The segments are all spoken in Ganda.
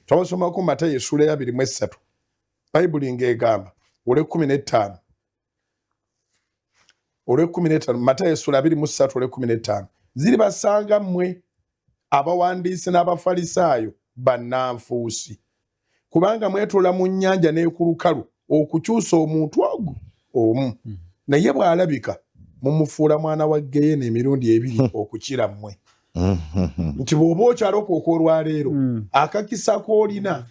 Twabasomako Matayo essula ya 23, Bayibuli ng'egamba olw'e 15, olw'e 15, Matayo essula 23 olw'e 15: "Ziribasanga mmwe abawandiisi n'Abafalisaayo, bannanfuusi, kubanga mwetoola mu nnyanja n'eku lukalu okukyusa omuntu ogwo omu, naye bw'alabika mumufuula mwana wa geyena emirundi ebiri okukira mmwe." Nti bw'oba okyalokoka olwaleero, akakisa k'olina,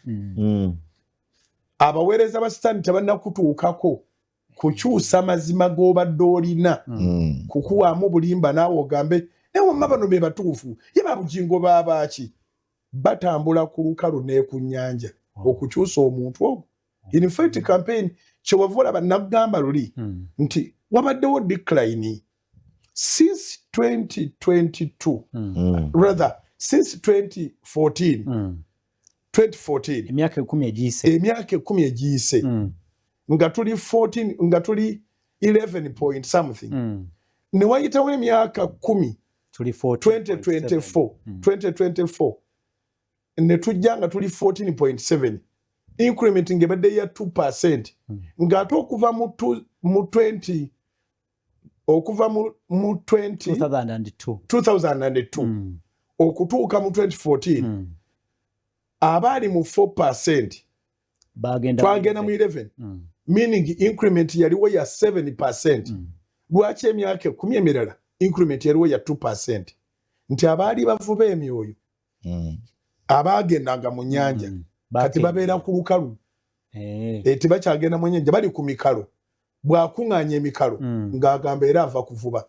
abaweereza ba Sitaani tebannakutuukako kukyusa mazima g'obadde olina, kukuwaamu bulimba, naawe ogambe, "Naye wamma bano be batuufu, ye babugingo baabaaki?" Batambula ku lukalu ne ku nnyanja okukyusa omuntu ogwo. In fact, campaign kyewava olaba nagamba luli nti wabaddewo decline since 2022, rather since 2014. 2014. Emyaka 10 egiyise. Emyaka 10 egiyise, nga tuli 14, nga tuli 11 point something. Ne wayitawo emyaka 10, tuli 14.7. 2024. 2024 ne tujja nga tuli 14.7, increment ng'ebadde ya 2%, ng'ate okuva mu 20, okuva mu 20 2002. 2002 okutuuka mu 2014, abaali mu 4% bagenda twagenda mu 11, meaning increment yaliwo ya 7%. Lwaki emyaka 10 emirala increment yaliwo ya 2%? Nti abaali bavuba emyoyo, abaagendanga mu nnyanja, kati babeera ku lukalu. Tebakyagenda mu nnyanja, bali ku mikalo. Bw'akuŋŋaanya emikalo, ng'agamba era ava kuvuba.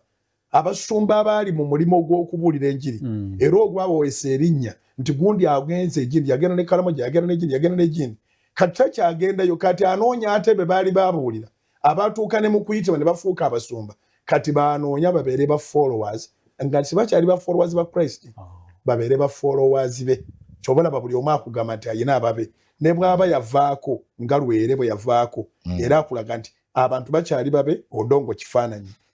Abasumba abaali mu mulimu gw'okubuulira enjiri, era ogwabaweesa erinnya nti gundi agenze egindi, yagenda ne Kalamoja, yagenda negindi, yagenda negindi, kati takyagendayo. Kati anoonya ate be baali babuulira, abatuuka ne mu kuyitibwa ne bafuuka abasumba, kati banoonya babeere ba followers, nga tibakyali ba followers ba Christ, babeere ba followers be. Kyobalaba buli omu akugamba nti ayina ababe, ne bw'aba yavaako nga Lwere bwe yavaako, era akulaga nti abantu bakyali babe. Odongo kifaananyi.